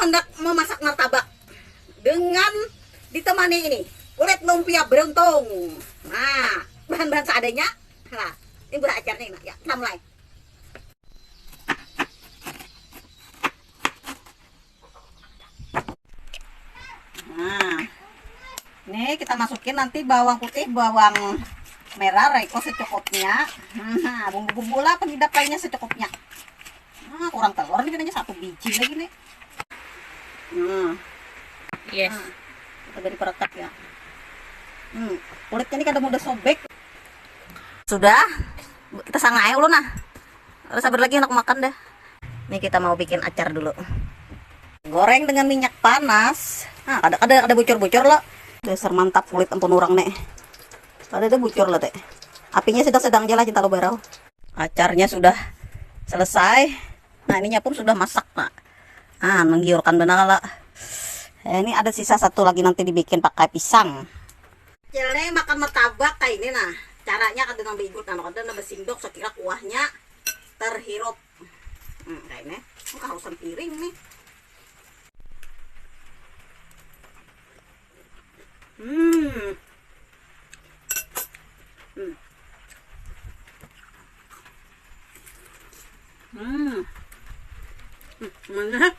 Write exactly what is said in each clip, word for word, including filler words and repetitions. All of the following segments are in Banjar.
Hendak memasak martabak dengan ditemani ini kulit lumpia beruntung. Nah, bahan-bahan seadanya. Nah, ini buah acarnya ini. Ya, kita mulai. Nah, ini kita masukin nanti bawang putih, bawang merah, reko secukupnya. Nah, bumbu-bumbu lah, penyedap lainnya secukupnya. Nah, kurang telur nih, katanya satu biji lagi nih. Nah, Yes. kita beri perekat ya. Hmm, kulitnya ini kada mudah sobek. Sudah, kita sangai dulu nah. Kada sabar lagi anak makan dah. Nih kita mau bikin acar dulu. Goreng dengan minyak panas. Nah, kada kada kada bocor-bocor lo. Dasar mantap kulit ampun orang nih. Kada ada bocor lo teh. Apinya sedang-sedang aja lah cinta lo barau. Acarnya sudah selesai. Nah, ininya pun sudah masak, Pak. Ah, menggiurkan benar lah. Ya, ini ada sisa satu lagi nanti dibikin pakai pisang. Cil nih makan martabak kayak ini nah. Caranya kada nang beigut, nah, kada nang basindok sekira kuahnya terhirup. Hmm, kayak ini. Ini keharusan piring nih. Hmm. Hmm. Hmm. Hmm, mana?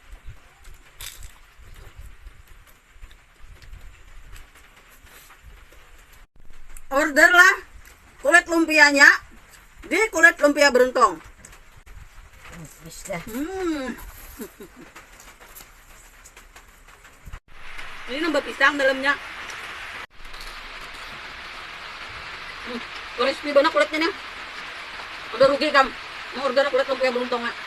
Order lah kulit lumpianya di kulit lumpia beruntung. Wis dah. Hmm. Ini nambah pisang dalamnya. Hmm, crispy banget kulitnya nih. Udah rugi kam. Mau order kulit lumpia beruntung, Mak.